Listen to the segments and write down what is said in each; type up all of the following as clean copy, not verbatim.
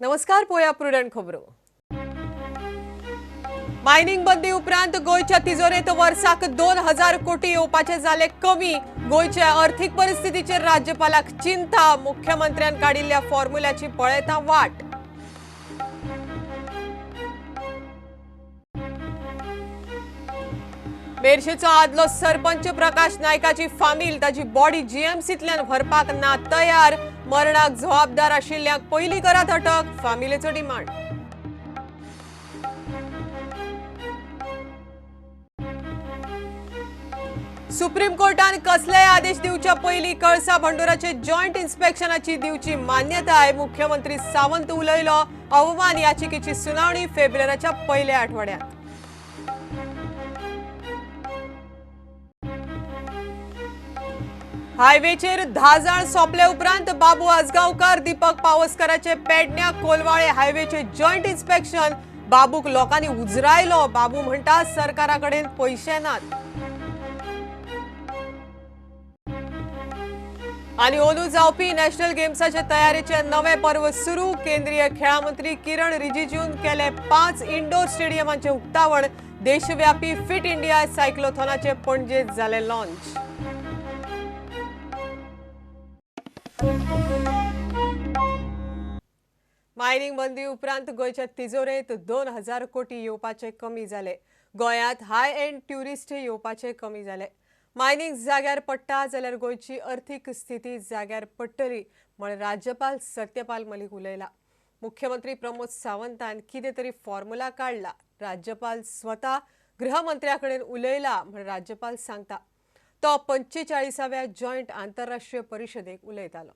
नमस्कार पोया प्रुडंट खबरो। मायनिंग बंदी उपरांत गोंयच्या तिजोरेंत वर्साक 2000 कोटी येवपाचे जाले कमी। गोंयच्या अर्थीक परिस्थितीचेर राज्यपालाक चिंता। मुख्यमंत्र्यान काडिल्ल्या फॉर्म्युल्याची पळयता वाट। मेरशेचो आदलो सरपंच प्रकाश नायकाची फामील ताची बॉडी जीएमसींतल्यान व्हरपाक ना तयार। मरणाक जबाबदार आशिल्ल्यांक पयली करात अटक, फामिलेचो डिमांड। सुप्रीम कोर्टान कसलेय आदेश दिवच्या पयली कळसा भंडोराचे जॉयंट इन्स्पेक्शनाची दिवची मान्यताय। मुख्यमंत्री सावंत उलयलो। अवमान याचिकेची सुनावणी फेब्रुवारीच्या पयल्या आठवड्यात। हायवेचेर 10 जाण सोंपले उपरांत बाबू आजगांवकार दीपक पावसकराचे पेडण्या कोलवाळे हायवेचे जॉयंट इन्स्पेक्शन। बाबूक लोकांनी उजरायलो। बाबू म्हणटा सरकारा कडेन पयशे नात। आनी अंदू जावपी नॅशनल गेम्साचे तयारेचे नवे पर्व सुरू। केंद्रीय खेळां मंत्री किरण रिजिजून केले 5 इंडोर स्टेडियमांचे उक्तावण। देशव्यापी फिट इंडिया सायक्लोथॉनाचे पणजेत जाले लॉन्च। मायनिंग बंदी उपरांत गोंयच्या तिजोरेंत 2000 कोटी येवपाचे कमी जाले। गोंयांत हाय एंड ट्युरिस्ट येवपाचे कमी जाले। मायनिंग जाग्यार पडटा जाल्यार गोंयची अर्थीक स्थिती जाग्यार पडटली म्हण राज्यपाल सत्यपाल मलिक उलयला। मुख्यमंत्री प्रमोद सावंतान कितें तरी फॉर्म्युला काडला। राज्यपाल स्वता गृहमंत्र्या कडेन उलयला म्हण राज्यपाल सांगता। तो 45व्या जॉयंट आंतरराष्ट्रीय परिषदेक उलयतालो।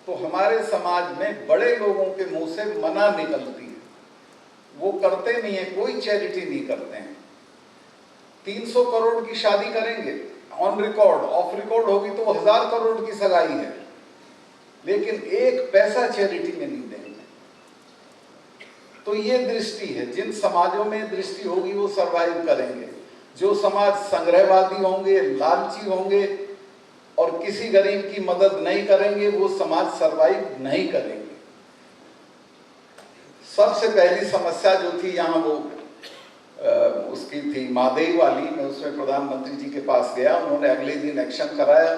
तो हमारे समाज में बड़े लोगों के मुंह से मना निकलती है, वो करते नहीं है, कोई चैरिटी नहीं करते हैं। 300 करोड़ की शादी करेंगे ऑन रिकॉर्ड, ऑफ रिकॉर्ड होगी तो 1000 करोड़ की सगाई है, लेकिन एक पैसा चैरिटी में नहीं देंगे। तो ये दृष्टि है। जिन समाजों में दृष्टि होगी वो सर्वाइव करेंगे। जो समाज संग्रहवादी होंगे, लालची होंगे और किसी गरीब की मदद नहीं करेंगे, वो समाज सरवाइव नहीं करेंगे। सबसे पहली समस्या जो थी यहाँ वो उसकी थी मादेई वाली। मैं उसमें प्रधानमंत्री जी के पास गया, उन्होंने अगले दिन एक्शन कराया।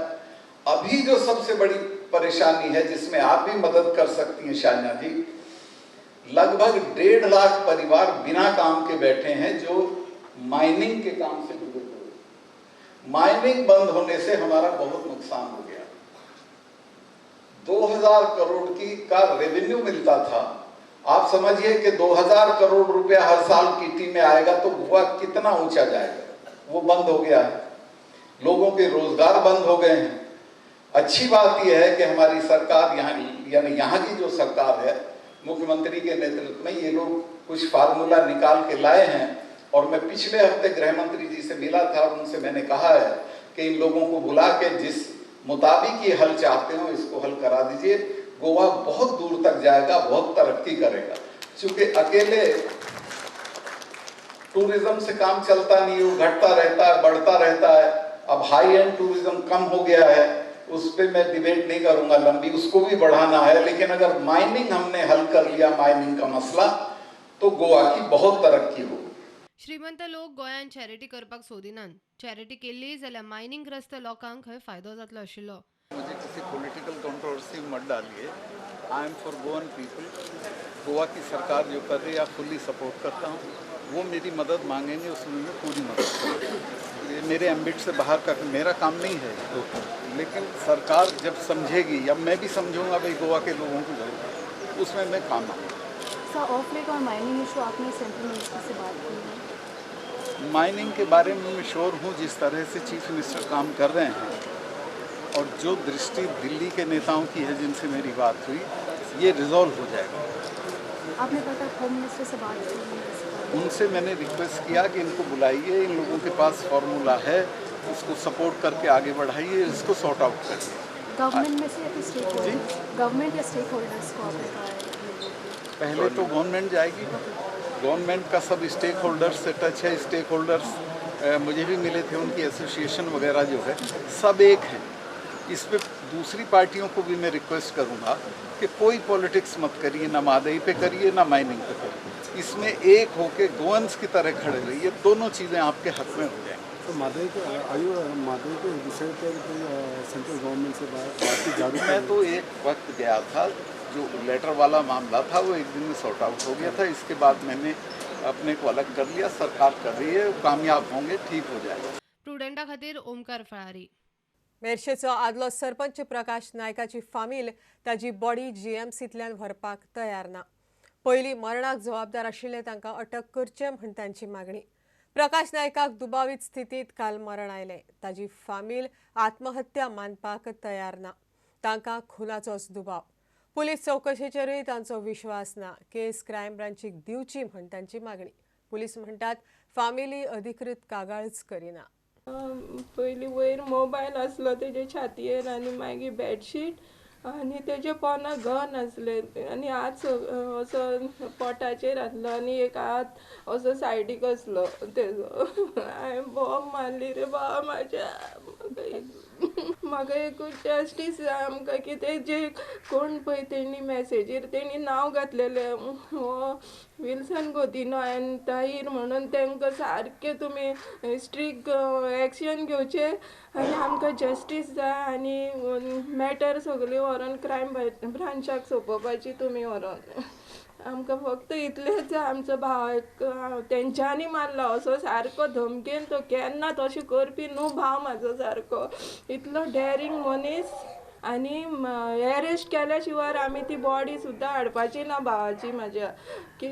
अभी जो सबसे बड़ी परेशानी है जिसमें आप भी मदद कर सकती हैं शाइना जी, लगभग 1.5 लाख परिवार बिना काम के बैठे हैं जो माइनिंग के काम से जुड़े हुए। माइनिंग बंद होने से हमारा बहुत नुकसान हो गया। 2000 करोड़ की का रेवेन्यू मिलता था। आप समझिए कि 2000 करोड़ रुपया हर साल किटी में आएगा तो गोवा कितना ऊंचा जाएगा। वो बंद हो गया है, लोगों के रोजगार बंद हो गए हैं। अच्छी बात यह है कि हमारी सरकार यहाँ, यानी यहाँ की जो सरकार है मुख्यमंत्री के नेतृत्व में, ये लोग कुछ फार्मूला निकाल के लाए हैं। और मैं पिछले हफ्ते गृह मंत्री जी से मिला था और उनसे मैंने कहा है कि इन लोगों को बुला के जिस मुताबिक ये हल चाहते हो इसको हल करा दीजिए। गोवा बहुत दूर तक जाएगा, बहुत तरक्की करेगा। क्योंकि अकेले टूरिज्म से काम चलता नहीं, वो घटता रहता है, बढ़ता रहता है। अब हाई एंड टूरिज्म कम हो गया है, उस पर मैं डिबेट नहीं करूंगा लंबी, उसको भी बढ़ाना है। लेकिन अगर माइनिंग हमने हल कर लिया, माइनिंग का मसला, तो गोवा की बहुत तरक्की होगी। श्रीमंत लोक गोंयांत चॅरिटी करपाक सोदिनात। चॅरिटी केल्ली जाल्यार मायनिंगग्रस्त लोकांक खंय फायदो जातलो आशिल्लो। मुझे किसी पॉलिटिकल कंट्रोवर्सी मत डालिए। I am for Goan people. Goa की सरकार जो कर रही है फुल्ली सपोर्ट करता हूँ। वो मेरी मदद मांगेंगे उसमें मैं पूरी मदद करूँगा। ये मेरे एम्बिट से बाहर का मेरा काम नहीं है, लेकिन सरकार जब समझेगी या मैं भी समझूंगा भाई गोवा के लोगों की जरूरत, उसमें मैं काम आऊँगा। Sir, of late Aur mining issue आपने सेंट्रल मिनिस्टर से बात की है? माइनिंग के बारे में मैं श्योर हूँ जिस तरह से चीफ मिनिस्टर काम कर रहे हैं और जो दृष्टि दिल्ली के नेताओं की है जिनसे मेरी बात हुई, ये रिजॉल्व हो जाएगा। आपने कहा था होम मिनिस्टर से बात की? उनसे मैंने रिक्वेस्ट किया कि इनको बुलाइए, इन लोगों के पास फार्मूला है, इसको सपोर्ट करके आगे बढ़ाइए, इसको सॉर्ट आउट करिए। गवर्नमेंट में से या फिर स्टेक होल्डर्स? गवर्नमेंट या स्टेक होल्डर्स को आपने कहा है? पहले तो गवर्नमेंट जाएगी। गवर्नमेंट का सब स्टेक होल्डर्स से टच है। स्टेक होल्डर्स मुझे भी मिले थे, उनकी एसोसिएशन वगैरह जो है सब एक हैं। इस पर दूसरी पार्टियों को भी मैं रिक्वेस्ट करूँगा कि कोई पॉलिटिक्स मत करिए, ना मादई पे करिए ना माइनिंग पे करिए। इसमें एक होके गोवंस की तरह खड़े रहिए, दोनों चीज़ें आपके हक में हो जाएंगी। तो मादई के आयु मादई के विषय पर सेंट्रल गवर्नमेंट से बात जारी। मैं तो एक वक्त गया था, जो लेटर वाला मामला था वो एक दिन में सॉर्ट आउट हो गया था। इसके बाद मैंने अपने को अलग कर लिया, सरकार कर रही है, कामयाब होंगे, ठीक हो जाएगा। प्रुडंटा खातीर ओमकार फळारी। मेरशेचो आदलो सरपंच प्रकाश नायकाची फामील ताजी बॉडी जीएमसींतल्यान व्हरपाक तयार ना। पयलीं मरणाक जबाबदार आशिल्ले तांकां अटक करचे म्हण तांची मागणी। प्रकाश नायकाक दुबावीत स्थितींत काल मरण आयलें। ताजी फामील आत्महत्या मानपाक तयार ना। तांकां खुनाचोच दुबाव। पुलीस चवकशेचेरूय तांचो विश्वास ना। केस क्रायम ब्रांचीक दिवची म्हण तांची मागणी। पुलीस म्हणटात फामिली अधिकृत कागाळच करिना। पयलीं वयर मोबायल आसलो तेजे छातयेर आनी मागीर बेडशीट आनी तेजे पोना गन आसले आनी हात असो पोटाचेर आसलो आनी एक हात असो सायडीक आसलो तेजो। हांवें बॉम्ब मारली रे बाबा म्हाज्या। म्हाका एक जस्टीस जाय आमकां की ते जे कोण पळय तेणी मॅसेजीर तेणी नांव घातलेलें हो विल्सन गोदिनो आनी ताहीर म्हणून तांकां सारकें तुमी स्ट्रीक एक्शन घेवचें आनी आमकां जस्टीस जाय आनी मॅटर सगळी व्हरोन क्रायम ब्रांचाक सोंपोवपाची तुमी व्हरोन। आमकां फक्त इतलेंच जाय, आमचो भावाक तेंच्यांनी मारला असो सारको धमकेन, तो केन्ना तशें करपी न्हू भाव म्हाजो सारको, इतलो डॅरींग मनीस। आनी एरेस्ट केल्या शिवाय आमी ती बॉडी सुद्दां हाडपाची ना भावाची म्हाज्या। की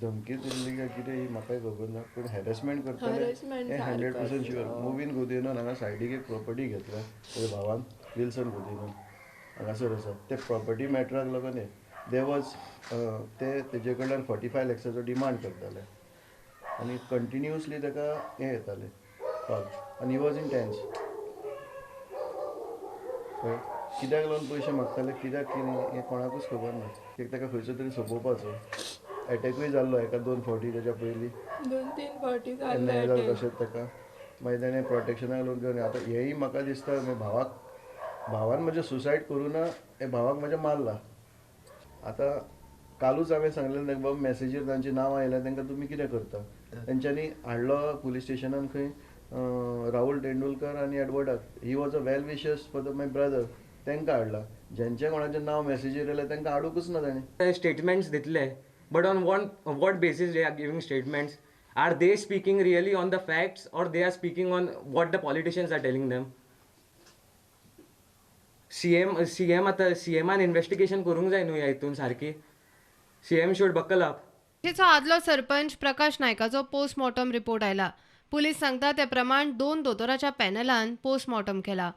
धमकी दिल्ली काय कितें ही म्हाकाय खबर ना, पूण हॅरेसमेंट करतले हें 100% शुअर। मुवीन गोदिनोन हांगा सायडीक एक प्रॉपर्टी घेतल्या तेज्या भावान विल्सन गोदिनोन हांगासर आसा। ते प्रॉपर्टी मॅटराक लागून हे they was ते तेजे कडल्यान 45 लॅक्साचो डिमांड करताले आनी कंटिन्युअसली ताका हें येतालें कॉल आनी he was in tense. कित्याक लागून पयशे मागताले कित्याक कितें हें कोणाकूच खबर ना। एक ताका खंयचो तरी सोंपोवपाचो एटॅकूय जाल्लो एका 2 फावटी तेच्या पयलीं, 2-3 फावटी जाल्लो तशेंच ताका। मागीर ताणें प्रोटेक्शनाक लागून घेवन आतां हेंय म्हाका दिसता भावाक, भावान म्हजें सुसायड करूं ना, हे भावाक म्हज्या मारला। आतां कालूच हांवें सांगलें तांकां बाबा मॅसेजीर तांची नांवां आयल्या तांकां तुमी कितें करता। तेंच्यांनी हाडलो पुलीस स्टेशनान खंय राहुल तेंडुलकर आनी एडवर्डाक, he was a well wishers for the my brother, तांकां हाडला। ज्यांच्या कोणाचें नांव मॅसेजीर आयलें तांकां हाडूंकच ना ताणें। स्टेटमेंट्स दितले, but on what basis they are giving statements? Are they speaking really on the facts or they are speaking on what the politicians are telling them? CM आतां सीएमान इन्वेस्टिगेशन करूंक जाय न्हू ह्या हितून सारकी। CM should buckle up. आदलो सरपंच प्रकाश नायकाचो postmortem report आयला। पुलीस सांगता ते प्रमाण 2 दोतोराच्या पॅनलान पोस्टमॉर्टम केला।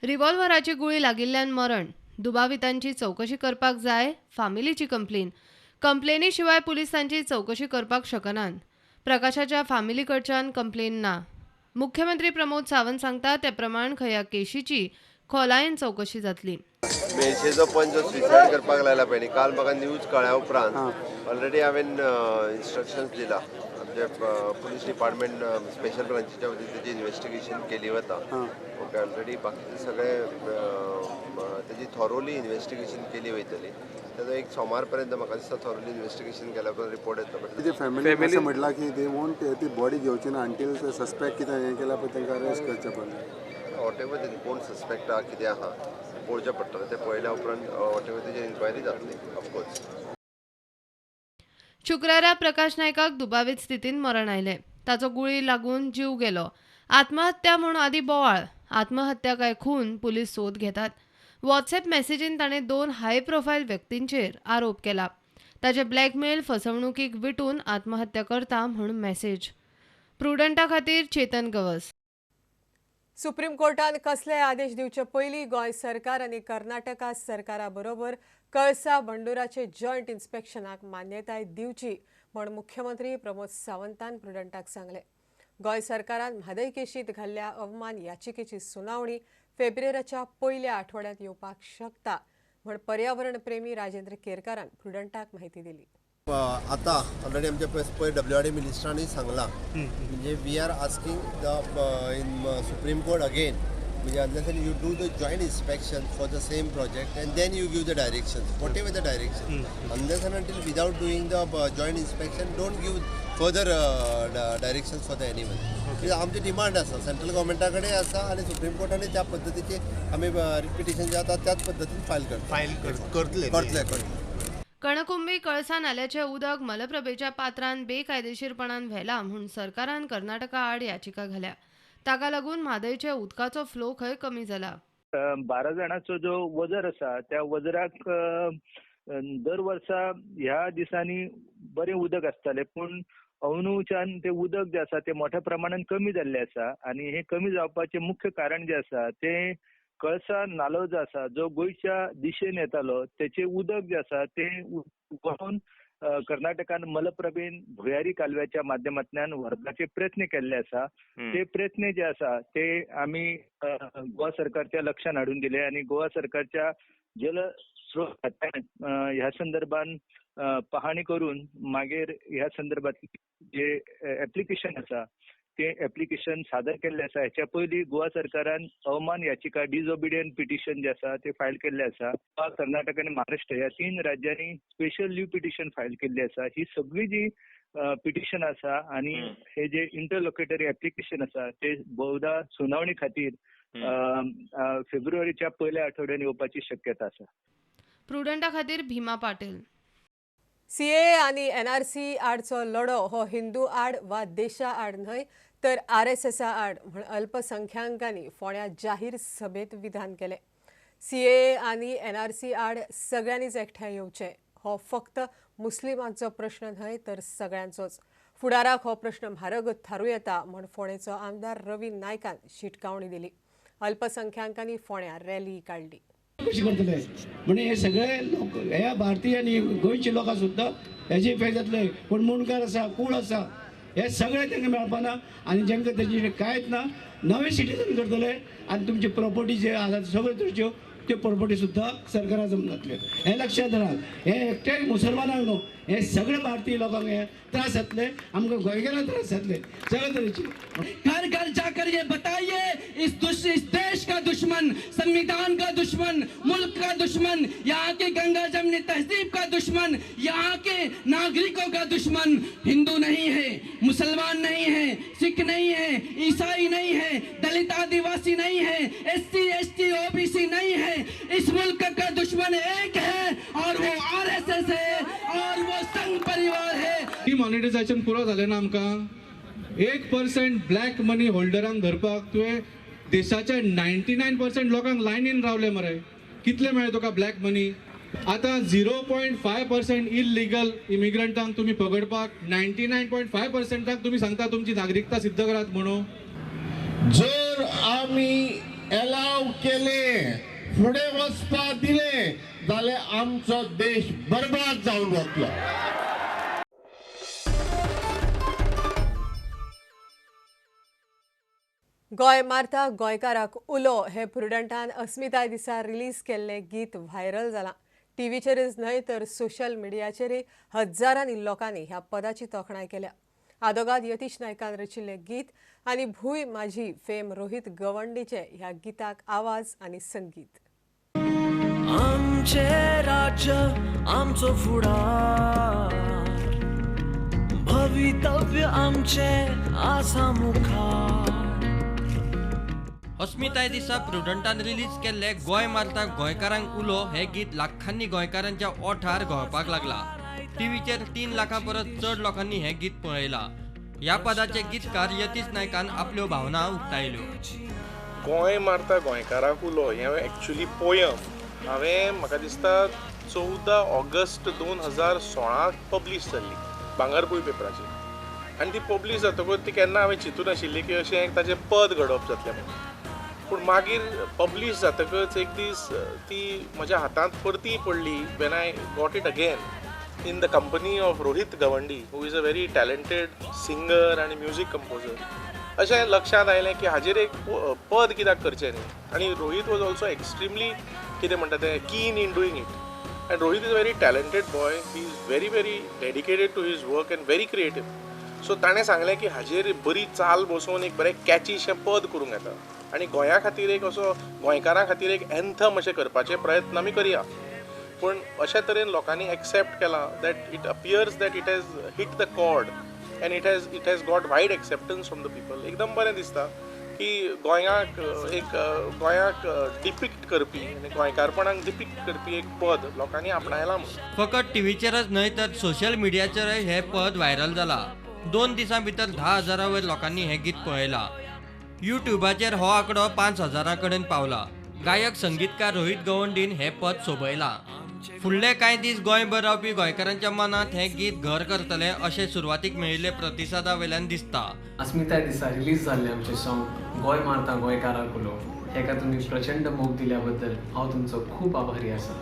रिव्हॉल्वराची गुळी लागिल्ल्यान मरण। दुबावितांची चवकशी करपाक जाय फामिलीची कंप्लेन। कंप्लेनी शिवाय पुलीस तांची चवकशी करपाक शकनात। प्रकाशाच्या फामिली कडच्यान कंप्लेन ना। मुख्यमंत्री प्रमोद सावंत सांगता ते प्रमाण खंय केशीची खोलायेन चवकशी जातली। मेरशेचो पंच जो सुसायड करपाक लायला पळय, काल म्हाका न्यूज कळ्ळ्या उपरांत ऑलरेडी हांवें इन्स्ट्रक्शन्स दिला आमच्या पुलीस डिपार्टमेंट स्पेशल ब्रांचीच्या वतीन तेजी इन्वेस्टिगेशन केली वता। ओके, ऑलरेडी बाकीचे सगळे तेजी थॉरोली इन्वेस्टिगेशन केली वयतली। तेजो एक सोमार पर्यंत म्हाका दिसता थॉरोली इन्वेस्टिगेशन केल्या उपरांत रिपोर्ट येतलो। तेजी फॅमिली अशें म्हटलां की they won't ती बॉडी घेवची ना अंटील सस्पेक्ट कितें हें केलां पळय तांकां अरेस्ट करचें पडलें। वॉटेवर तेजी कोण सस्पेक्ट आहा कितें आहा पळोवचें पडटलें, तें पळयल्या उपरांत वॉटेवर तेजी इन्क्वायरी जातली ऑफकोर्स। शुक्रारा प्रकाश नायकाक दुबावीत स्थितीन मरण आयलें। ताचो गुळी लागून जीव गेलो। आत्महत्या म्हूण आदी बोवाळ, आत्महत्या काय खून पुलीस सोद घेतात। व्हॉट्सएप मॅसेजीन ताणें 2 हाय प्रोफायल व्यक्तींचेर आरोप केला। ताचे ब्लॅकमेल फसवणुकीक विटून आत्महत्या करता म्हूण मॅसेज। प्रुडंटा खातीर चेतन गवस। सुप्रीम कोर्टान कसले आदेश दिवचे पयलीं गोंय सरकार आनी कर्नाटका सरकारा बरोबर कळसा बंडुराचे जॉयंट इन्स्पेक्शनाक मान्यताय दिवची म्हूण मुख्यमंत्री प्रमोद सावंतान प्रुडंटाक सांगलें। गोंय सरकारान म्हादय केशींत घाल्ल्या अवमान याचिकेची सुनावणी फेब्रुवारीच्या पयल्या आठवड्यांत येवपाक शकता म्हूण पर्यावरण प्रेमी राजेंद्र केरकारान प्रुडंटाक म्हायती दिली। आता ऑलरेडी आमच्या पयर डब्ल्यू आर डी मिनिस्टरांनी सांगलां, म्हणजे we are asking the in Supreme Court again म्हणजे unless you do the joint inspection for the same project and then you give the directions, whatever the direction, unless and until without doing the joint inspection don't give further directions for the anyone. आमची demand आसा central गव्हर्मेंटा कडेन आसा आनी supreme कोर्टान त्या पद्दतीचे आमी writ petition जे आसा त्याच पद्दतीन फायल करतले. फायल करतले. करतले करतले. कणकुंबी कळसा नाल्याचें उदक मलप्रभेच्या पात्रान बेकायदेशीरपणान व्हेलां म्हूण सरकारान कर्नाटका आड याचिका घाल्या. ताका लागून म्हादयच्या उदकाचो फ्लो खंय कमी जाला. 12 जाणांचो जो वजर आसा त्या वजराक दर वर्सा ह्या दिसांनी बरें उदक आसतालें, पूण अंदूच्यान तें उदक जें आसा तें मोठ्या प्रमाणान कमी जाल्लें आसा आनी हें कमी जावपाचें मुख्य कारण जें आसा तें कळसा नालो जो आसा जो गोंयच्या दिशेन येतालो तेचें उदक जें आसा तें व्हांवन कर्नाटकान मलप्रभेन भुयारी कालव्याच्या माध्यमांतल्यान व्हरपाचे प्रयत्न केल्ले आसा. ते प्रयत्न जे आसा ते आमी गोवा सरकारच्या लक्षात हाडून दिले आनी गोवा सरकारच्या जल स्रोत खात्यान ह्या संदर्भान पाहणी करून मागीर ह्या संदर्भात जे एप्लिकेशन आसा ते एप्लिकेशन सादर केल्लें आसा. हेच्या पयलीं गोवा सरकारान अवमान याचिका डिसओबिडियंट पिटिशन जें आसा तें फायल केल्लें आसा. गोवा, कर्नाटक आनी महाराष्ट्र ह्या 3 राज्यांनी स्पेशल लीव पिटिशन फायल केल्ली आसा. ही सगळी जी पिटिशन आसा आनी हे जे इंटरलोकेटरी एप्लिकेशन आसा ते बहुधा सुनावणी खातीर फेब्रुवारीच्या पयल्या आठवड्यान येवपाची शक्यता आसा. प्रुडंटा खातीर भीमा पाटील. सीएए आनी एनआरसी आडचो लढो हो हिंदू आड वा देशा आड न्हय तर आरएसएसा आड म्हण अल्पसंख्याकांनी फोंड्या जाहीर सभेत विधान केलें. सीएए आनी एनआरसी आड सगळ्यांनीच एकठांय येवचें हो फक्त मुस्लिमांचो प्रश्न न्हय तर सगळ्यांचोच. फुडाराक हो प्रश्न म्हारग थारूं येता म्हण फोंडेचो आमदार रवी नायकान शिटकावणी दिली. अल्पसंख्याकांनी फोंड्या रॅली काडली. कशी करतले म्हणजे हे सगळे लोक ह्या भारतीय आनी गोंयचे लोकां सुद्दां हेजे इफेक्ट जातले. पूण मुंडकार आसा, कूळ आसा, हे सगळे तांकां मेळपाना आनी जेंकां तेजी कांयच ना नवे सिटीजन करतले आनी तुमची प्रॉपर्टी जे आसा सगळ्यो तुमच्यो त्यो प्रॉपर्टी सुद्दां सरकारा जम जातल्यो. हें लक्षात धरात. हें एकटे मुसलमानांक न्हू, हे सगळे भारतीय लोकांक हे त्रास जातले, आमकां गोंयकारांक त्रास जातले सगळे तरेचे. घर घर जाकर ये बताइए इस देश का दुश्मन, संविधान का दुश्मन, मुल्क का दुश्मन, यहाँ की गंगा जमनी तहजीब का दुश्मन, यहाँ के नागरिकों का दुश्मन हिंदू नहीं है, मुसलमान नहीं है, सिख नहीं है, ईसाई नहीं है, दलित आदिवासी नहीं है, SC ST OBC नहीं है. इस मुल्क का दुश्मन एक है और वो आरएसएस है और वो संघ परिवार है. डिमॉनिटायझेशन पुरो जालें ना आमकां. 1% ब्लॅक मनी होल्डरांक धरपाक तुवें देशाच्या 99% लोकांक लायनीन रावले मरे. कितले मेळ्ळे तुका ब्लॅक मनी? आतां 0.5% इलिगल इमिग्रंटांक तुमी पकडपाक 99.5%क तुमी सांगता तुमची नागरिकता सिद्ध करात म्हणून. जर आमी एलाव केले, फुडें वचपाक दिलें जाल्यार आमचो देश बरबाद जावन वतलो. गोंय मारता गोंयकाराक उलो हे प्रुडंटान अस्मिताय दिसा रिलीज केल्लें गीत व्हायरल जालां. टीव्हीचेरच न्हय तर सोशल मिडियाचेरय हजारांनी लोकांनी ह्या पदाची तोखणाय केल्या. आदोगाद यतीश नायकान रचिल्लें गीत आनी भूंय माझी फेम रोहित गवंडीचे ह्या गीताक आवाज आनी संगीत. आमचें राज्य आमचो फुडार, भवितव्य आमचें आसा मुखार. अस्मिताय दिसा प्रुडंटान रिलीज केल्ले गोंय मारता गोंयकारांक उलो हे गीत लाखांनी गोंयकारांच्या ओठार घोळपाक लागला. टीव्हीचेर 3 लाखां परस चड लोकांनी हें गीत पळयलां. ह्या पदाचे गीतकार यतीश नायकान आपल्यो भावना उक्तायल्यो. गोंय मारता गोंयकारांक उलो हें एक्चुअली पोयम हांवें म्हाका दिसता 14 ऑगस्ट 2016 पब्लीश जाल्ली भांगरभूंय पेपराचेर. आनी ती पब्लीश जातकूच ती केन्ना हांवें चिंतूं नाशिल्ली की अशें ताचें पद घडोवप जातलें म्हणून. पूण मागीर पब्लीश जातकच एक दीस ती म्हज्या हातांत परती पडली when I got it again in the company of Rohit Gawandi, who is a very talented singer आनी म्युजीक कंपोजर. अशें लक्षांत आयलें की हाजेर एक पद कित्याक करचें न्ही. आनी रोहित वॉज ऑल्सो एक्स्ट्रिमली कितें म्हणटा तें keen in doing it. And Rohit is a very talented boy, he is very very dedicated to his work and very creative. So ताणें सांगलें की हाजेर बरी चाल बसोवन एक बरें कॅचीशें पद करूंक येता. आनी गोंया खातीर एक असो गोंयकारां खातीर एक एन्थम अशें करपाचे प्रयत्न आमी करया. पूण अशे तरेन लोकांनी एक्सेप्ट केलां that it appears that it has hit the chord and it has got wide acceptance from the people. एकदम बरें दिसता की गोंयाक एक गोंयाक डिपिक्ट करपी आनी गोंयकारपणाक डिपिक्ट करपी एक पद लोकांनी आपणायलां म्हणून. फकत टीव्हीचेरच न्हय तर सोशल मिडियाचेरय हें पद व्हायरल जाला. 2 दिसां भितर 10,000 वयर लोकांनी हें गीत पळयलां. युट्यूबाचेर हो आंकडो 5,000 कडेन पावला. गायक संगीतकार रोहित गवंडीन हें पद सोबयलां. फुडले कांय दीस गोंयभर रावपी गोंयकारांच्या मनांत हें गीत घर करतलें अशें सुरवातीक मेळिल्ले प्रतिसादा वयल्यान दिसता. अस्मिताय दिसा रिलीज जाल्लें आमचें सॉंग गोंय मारता गोंयकाराक उलो हेका तुमी प्रचंड मोग दिल्या बद्दल हांव तुमचो खूब आभारी आसा.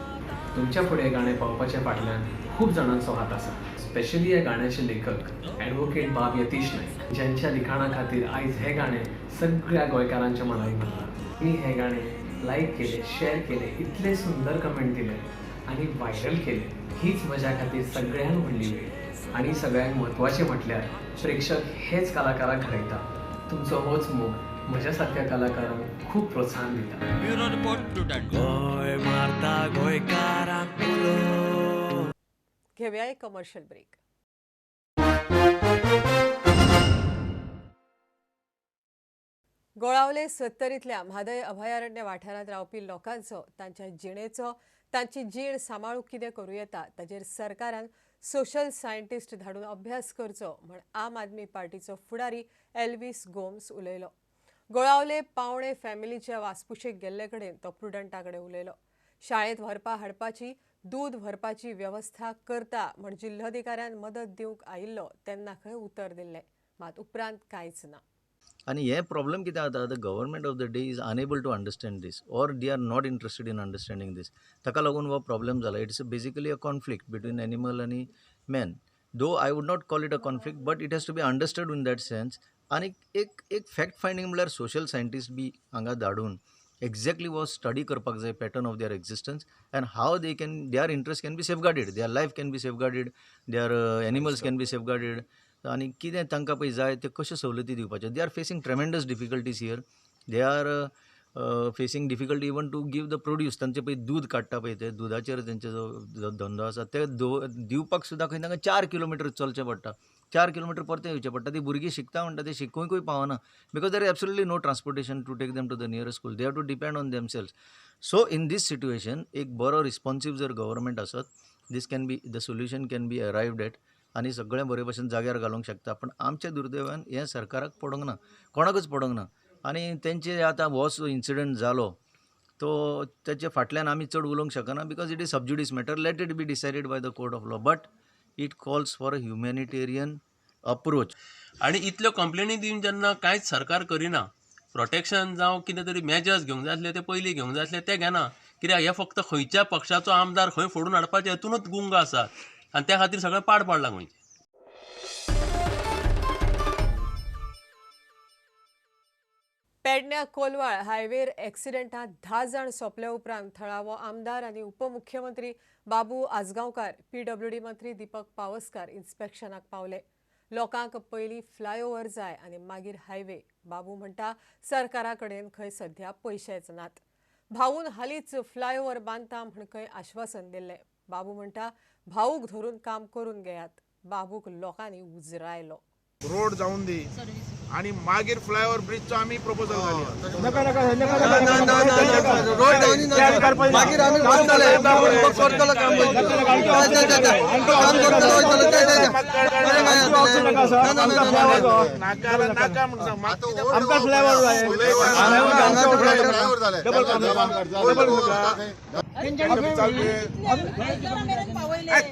तुमच्या फुडें गाणें पावपाच्या फाटल्यान खूब जाणांचो हात आसा. स्पेशली ह्या गाण्याचे लेखक ॲडवोकेट बाब यतीश नायक ज्यांच्या लिखाणा खातीर आयज हें गाणें सगळ्या गोंयकारांच्या मनाक भरलां. मी हें गाणें लायक केलें, शेअर केलें, इतले सुंदर कमेंट दिले आनी व्हायरल केले. हीच म्हज्या खातीर सगळ्यांत व्हडली वेळ आनी सगळ्यांत म्हत्वाचें म्हटल्यार प्रेक्षक हेच कलाकाराक घडयता. तुमचो होच मोग म्हज्या सारक्या कलाकारांक खूब प्रोत्साहन दिता. Bureau report, Prudent. Goa मारता गोंयकारांक उलो. घेवया एक कमर्शियल ब्रेक. गोळावले सत्तरींतल्या म्हादय अभयारण्य वाठारांत रावपी लोकांचो तांच्या जिणेचो तांची जीण सांबाळूंक कितें करूं येता ताचेर सरकारान सोशल सायंटिस्ट धाडून अभ्यास करचो म्हण आम आदमी पार्टीचो फुडारी एल्विस गोम्स उलयलो. गोळावले पावणे फॅमिलीच्या वासपुशेक गेल्ले कडेन तो प्रुडंटा कडेन उलयलो. शाळेंत व्हरपा हाडपाची दूद व्हरपाची वेवस्था करता म्हण जिल्होधिकाऱ्यान मदत दिवंक आयिल्लो तेन्ना खंय उतर दिल्लें, मात उपरांत कांयच ना. आनी हे प्रॉब्लम कितें जाता, the government of the day is unable to understand this or they are not interested in understanding this. ताका लागून हो प्रॉब्लम जाला. It's basically a conflict between animal आनी man. Though I would not call it a conflict but it has to be understood in that sense. आनी एक एक fact finding म्हणल्यार social scientist बी हांगा धाडून एक्झॅक्टली हो स्टडी करपाक जाय pattern of their existence and how they can their interest can be safeguarded, their life can be safeguarded, their animals can be safeguarded. आनी कितें तांकां पळय जाय त्यो कश्यो सवलती दिवपाच्यो. They are facing tremendous difficulties here. They are facing difficulty even to give the produce. तांचे पळय दूद काडटा पळय ते दुदाचेर तेंचो जो धंदो आसा ते दिवपाक सुद्दां खंय तांकां 4 किलोमिटर चलचें पडटा, 4 किलोमिटर परतें येवचें पडटा. ती भुरगीं शिकता म्हणटा ती शिकूंकूय पावना because there is absolutely no transportation to take them to the nearest school. They have to depend on themselves. So in this situation एक बरो रिस्पॉन्सीव जर गव्हर्मेंट आसत this can be the solution can be arrived at आनी सगळें बरे भशेन जाग्यार घालूंक शकता. पण आमच्या दुर्दैवान हें सरकाराक पडोंक ना, कोणाकूच पडोंक ना. आनी तेंचे आतां हो इन्सिडंट जालो तो तेचे फाटल्यान आमी चड उलोवंक शकना because it is sub judice matter. Let it be decided by the court of law but it calls for a humanitarian approach. आनी इतल्यो कंप्लेनी दिवन जेन्ना कांयच सरकार करिना, प्रोटेक्शन जावं कितें तरी मेजर्स घेवंक जाय आसले ते पयलीं घेवंक जाय आसले ते घेना. कित्याक हे फक्त खंयच्या पक्षाचो आमदार खंय फोडून हाडपाचे हेतूनच गुंग आसात आनी त्या खातीर सगळें पाड पडलां गोंयचें. पेडण्या कोलवाळ हायवेर एक्सिडेंटांत 10 जाण सोंपल्या उपरांत थळावो आमदार आनी उपमुख्यमंत्री बाबू आजगांवकार, पीडब्ल्यूडी मंत्री दीपक पावसकार इन्स्पेक्शनाक पावले. लोकांक पयलीं फ्लायओव्हर जाय आनी मागीर हायवे. बाबू म्हणटा सरकारा कडेन खंय सध्या पयशेच नात. भाऊन हालींच फ्लायओव्हर बांदता म्हण खंय आश्वासन दिल्लें. बाबू म्हणटा भाऊक धरून काम करून घेयात. बाबूक लोकांनी उजरायलो. रोड जावन दी आणि मागीर फ्लायओव्हर ब्रिजचो आमी प्रपोजल घालया. नका नका रोड जावन मागीर आमी करतले करतलो काम काम करतलो नाका म्हण सांग. आमकां फ्लायओव्हर जाय.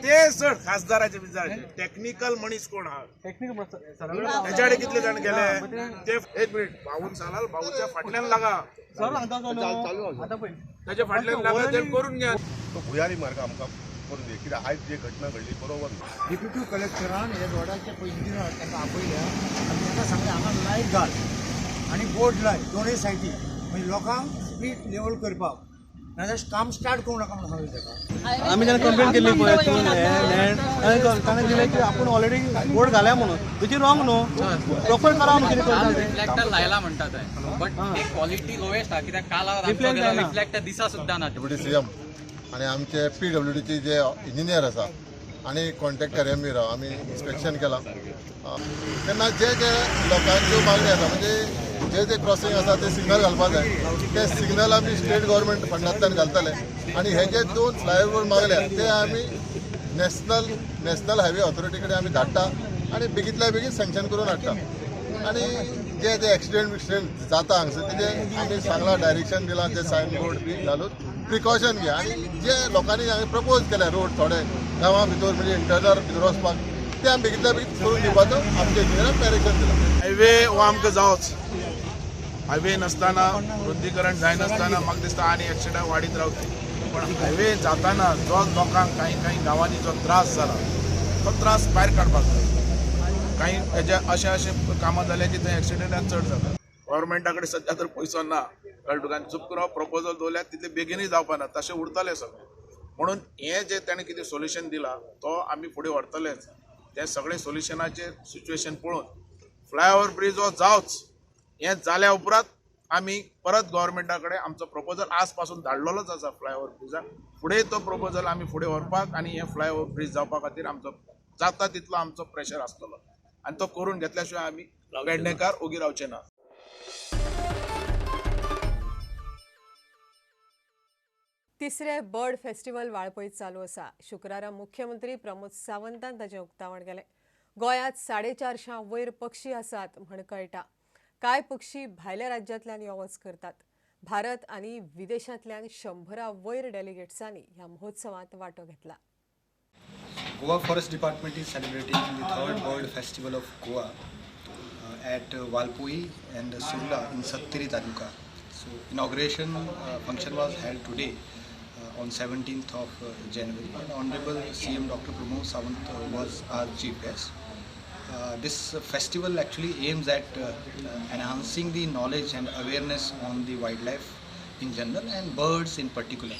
ते सर खासदाराचे बिजदाराचे टेक्निकल मनीस कोण आहा त्याच्या कडेन कितले जाण गेले ते एक मिनिट भाऊन सांगला भाऊच्या फाटल्यान लागा, त्याच्या फाटल्यान लागा, ते करून घ्या. तो भुयारी मार्ग आमकां करून दी कित्याक आयज जी घटना घडली बरोबर. डिप्युटी कलेक्टरान हे रोडाचे पळय इंजिनियर तांकां आपयल्या आनी तांकां सांगलें हांगा लायट घाल आनी बोर्ड लाय दोनूय सायडी म्हणजे लोकांक स्पीड लेवल करपाक, नाजाल्यार काम स्टार्ट करूं नाका म्हणून सांगलें ताका. आमी जेन्ना कंप्लेन केल्ली पळय तूं हें लँड ताणें दिलें की आपूण ऑलरेडी बोर्ड घाल्या म्हणून, which is wrong न्हू. प्रॉपर करा कितें करता. रिफ्लेक्टर लायला म्हणटा ते, बट क्वॉलिटी लोएस्ट आहा, कित्याक काल रिफ्लेक्टर दिसा सुद्दां ना. डेप्युटी सीएम आनी आमचे पीडब्ल्यूडीचे जे इंजिनियर आसा आनी कॉन्ट्रॅक्टर एम we राव आमी इन्स्पेक्शन केलां. तेन्ना जे जे लोकांच्यो मागण्यो आसा, म्हणजे जे जे क्रॉसिंग आसा ते सिग्नल घालपा जाय, ते सिग्नल आमी स्टेट गव्हर्मेंट फंडांतल्यान घालतले. आनी हे जे 2 फ्लायओवर मागल्या ते आमी नॅशनल हायवे ऑथॉरिटी कडेन आमी धाडटा आनी बेगींतल्या बेगीन सँक्शन करून हाडटा. आनी जे जे एक्सिडेंट बिक्सिडेंट जाता हांगसर तेजे आमी सांगलां, डायरेक्शन दिलां, ते सायन बोर्ड बी घालून प्रिकॉशन घे. आनी जे लोकांनी हांगा प्रपोज केल्या रोड थोडे गांवां भितर, म्हणजे इंटरनल भितर वचपाक, ते आमी बेगींतल्या बेगीन करून दिवपाचो आमच्या इंजिनियरान डायरेक्शन दिलां. हायवे हो आमकां जावच, हायवे नासतना रुंदीकरण जायनासतना म्हाका दिसता आनी एक्सिडंट वाडीत रावतली. पण हायवे जाताना जो लोकांक कांय कांय गांवांनी जो त्रास जाला तो त्रास भायर काडपाक जाय. कांय हेजे अशें अशें कामां जाल्या की थंय एक्सिडंटान चड जाता. गव्हर्मेंटा कडेन सद्या तर पयसो ना, कळ्ळें तुका, चूप करून प्रपोजल दवरल्यार तितले बेगीनूय जावपा ना, तशें उरतलें सगळें. म्हणून हें जें ताणें कितें सोल्युशन दिलां तो आमी फुडें व्हरतलेच. तें सगळें सोल्युशनाचें सिच्युएशन पळोवन फ्लायओवर ब्रीज हो जावच. हें जाल्या उपरांत आमी परत गव्हर्मेंटा कडेन आमचो प्रपोजल आज पासून धाडलेलोच आसा फ्लायओवर ब्रिजाक. फुडें तो प्रपोजल आमी फुडें व्हरपाक आनी हें फ्लायओवर ब्रीज जावपा खातीर आमचो जाता तितलो आमचो प्रेशर आसतलो आनी तो करून घेतल्या शिवाय आमी पेडणेकार ओगी रावचे ना. तिसरें बर्ड फेस्टिवल वाळपयत चालू आसा. शुक्रारा मुख्यमंत्री प्रमोद सावंतान ताचें उक्तावण केलें. गोंयांत 450 वयर पक्षी आसात म्हण कळटा. कांय पक्षी भायल्या राज्यांतल्यान यो वच करतात. भारत आनी विदेशांतल्यान 100 वयर डेलिगेट्सांनी ह्या महोत्सवांत वांटो घेतला. Goa Forest Department is celebrating the third Bird Festival of Goa at Valpoi and Surla in Sattari Taluka. So inauguration function was held today on 17th of January, and Honorable CM Dr. Pramod Sawant was our chief guest. This festival actually aims at enhancing the knowledge and awareness on the wildlife in general and birds in particular,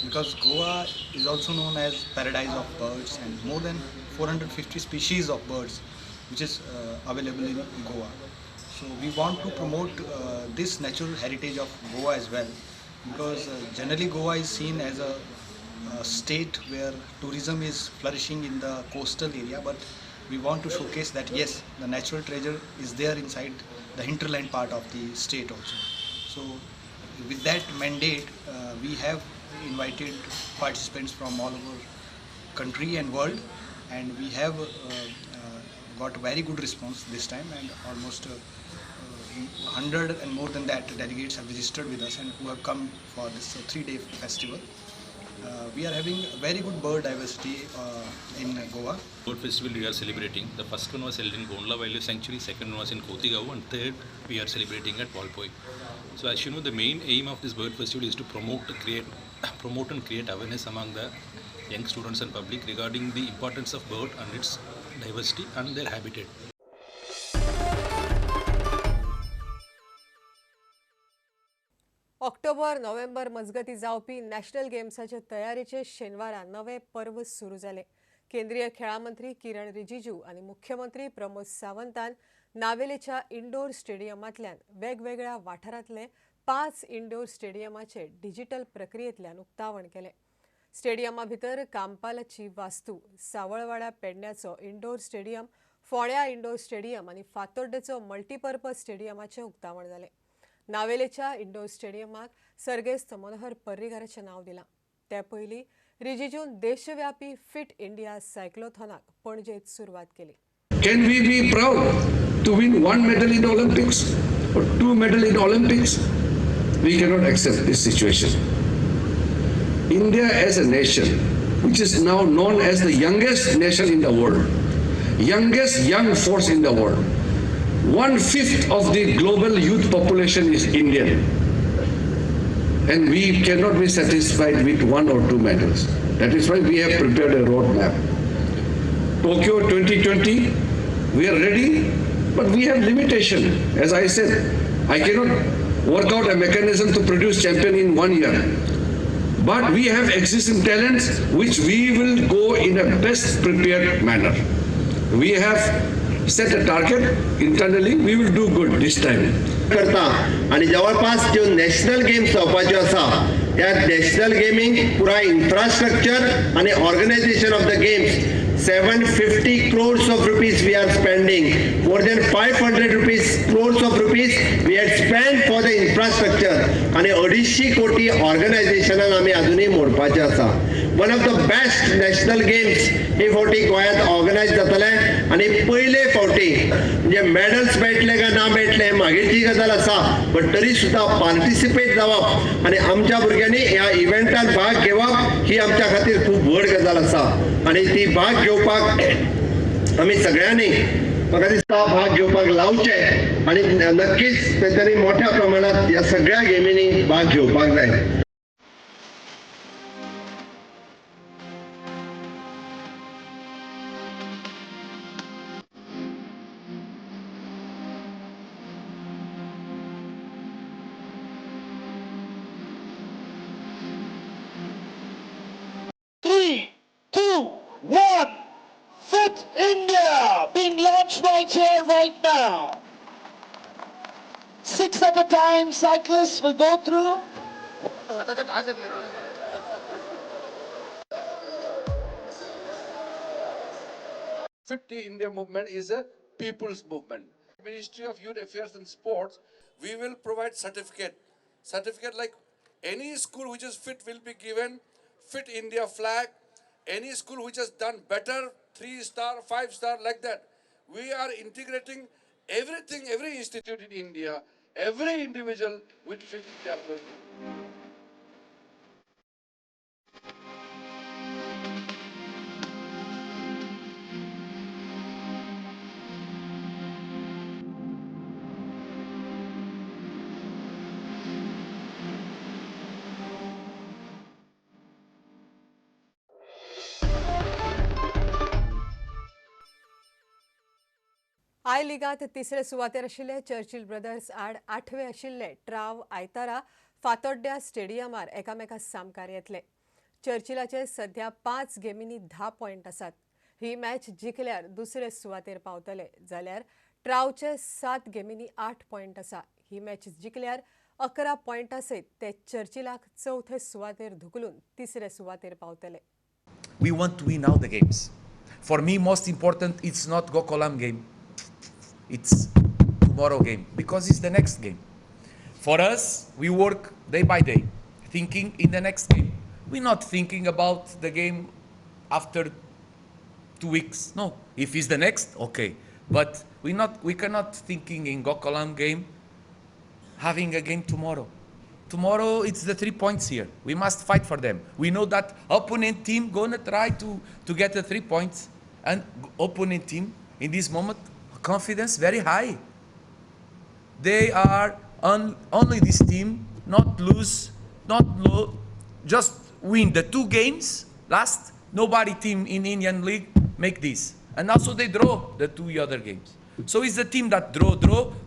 because Goa is also known as paradise of birds and more than 450 species of birds which is available in Goa. So we want to promote this natural heritage of Goa as well, because generally Goa is seen as a state where tourism is flourishing in the coastal area, but we want to showcase that yes, the natural treasure is there inside the hinterland part of the state also. So with that mandate, we have invited participants from all over country and world, and we have got very good response this time, and almost 100 and more than that delegates have registered with us and who have come for this 3-day festival. We are having very good bird diversity in Goa. Bird festival we are celebrating. The first one was held in Bondla Wildlife Sanctuary, second one was in Kotigao, and third we are celebrating at Valpoi. So as you know, the main aim of this bird festival is to promote and create awareness among the young students and public regarding the importance of bird and its diversity and their habitat. October November मजगती जावपी national गेम्साचे तयारीचे शेनवारा नवे पर्व सुरू जाले. केंद्रीय खेळां मंत्री किरण रिजिजू आनी मुख्यमंत्री प्रमोद सावंतान नावेलेच्या इंडोर स्टेडियमांतल्यान वेगवेगळ्या वाठारांतले 5 इंडोर स्टेडियमाचे डिजिटल प्रक्रियेंतल्यान उक्तावण केलें. स्टेडियमा भितर कांपालाची वास्तू, सावळवाडा पेडण्याचो इंडोर स्टेडियम, फोंड्या इंडोर स्टेडियम आनी फातोड्डेचो मल्टीपर्पज स्टेडियमाचें उक्तावण जालें. नावेलेच्या इंडोर स्टेडियमाक सर्गेस्त मनोहर पर्रीकाराचें नांव दिलां. ते पयलीं रिजिजून देशव्यापी फिट इंडिया सायक्लोथॉनाक पणजेंत सुरवात केली. Can we be proud to win 1 medal in Olympics or 2 medal in Olympics? We cannot accept this situation. India as a nation, which is now known as the youngest nation in the world, youngest young force in the world, 1/5 of the global youth population is Indian, and we cannot be satisfied with 1 or 2 medals. That is why we have prepared a roadmap. Tokyo 2020, we are ready, but we have limitation. As I said, I cannot work out a mechanism to produce champion in 1 year. But we have existing talents which we will go in a best prepared manner. We have set a target internally, we will do good this time. करता आनी जवळपास ज्यो national games जावपाच्यो आसा त्या national गेमींक पुराय infrastructure आनी organisation of the games 750 crores of rupees we are spending. More than 500 rupees crores of rupees we had spent for the infrastructure. आनी 250 कोटी ऑर्गनायझेशनान आमी अजुनूय मोडपाचे आसा. One of the best national games हे फावटी गोंयांत ऑर्गनायज जातले आनी पयले फावटी म्हणजे मॅडल्स मेळटले काय ना मेळटले मागीरची गजाल आसा, बट तरी सुद्दां पार्टिसिपेट जावप आनी आमच्या भुरग्यांनी ह्या इव्हेंटान भाग घेवप ही आमच्या खातीर खूब व्हड गजाल आसा आनी ती भाग घेवपाक आमी सगळ्यांनी म्हाका दिसता भाग घेवपाक लावचे आनी नक्कीच तेंच्यांनी मोठ्या प्रमाणात ह्या सगळ्या गेमींनी भाग घेवपाक जाय. Fit India being launched right here, right now. 6 at a time, cyclists will go through. Fit India movement is a people's movement. Ministry of Youth Affairs and Sports, we will provide certificate. Certificate like any school which is fit will be given Fit India flag. Any school which has done better, 3-star, 5-star, like that. We are integrating everything, every institute in India, every individual with Fit India. I लिगांत तिसरे सुवातेर आशिल्ले Churchill brothers आड आठवे आशिल्ले ट्राव आयतारा फातोड्ड्या स्टेडियमार एकामेका सामकार येतले. चर्चिलाचे सध्या 5 गेमींनी 10 पॉयंट आसात. ही मॅच जिखल्यार दुसरे सुवातेर पावतले, जाल्यार ट्रावचे 7 गेमींनी 8 पॉयंट आसा. ही मॅच जिखल्यार 11 पॉयंटा सयत ते चर्चिलाक चवथे सुवातेर धुकलून तिसरे सुवातेर पावतले. We want to win all the games. For me, most important, it's not Gokulam game. It's tomorrow game, because it's the next game. For us, we work day by day, thinking in the next game. We're not thinking about the game after 2 weeks. No, if it's the next, okay. But we cannot thinking in Gokulam game, having a game tomorrow. Tomorrow it's the 3 points here. We must fight for them. We know that opponent team gonna try to get the 3 points, and opponent team in this moment confidence very high. They are only this team not lose, not just win the 2 games last. Nobody team in Indian League make this, and also they draw the 2 other games. So it's the team that draw,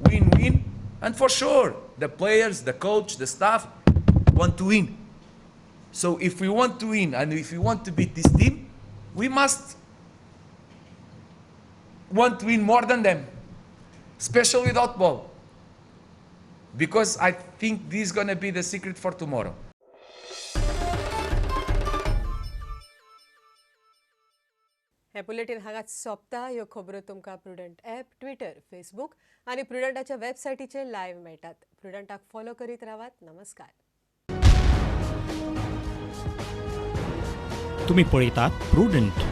win, win, and for sure the players, the coach, the staff want to win. So if we want to win and if we want to beat this team, we must want to win more than them, especially without ball, because I think this is going to be the secret for tomorrow. हे bulletin हांगाच सोंपता. ह्यो खबरो तुमकां prudent app, Twitter, Facebook आनी प्रुडंटाच्या वेबसायटीचेर live मेळटात. प्रुडंटाक follow करीत रावात. नमस्कार. तुमी पळयतात Prudent.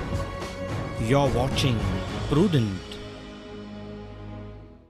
You are watching Prudent.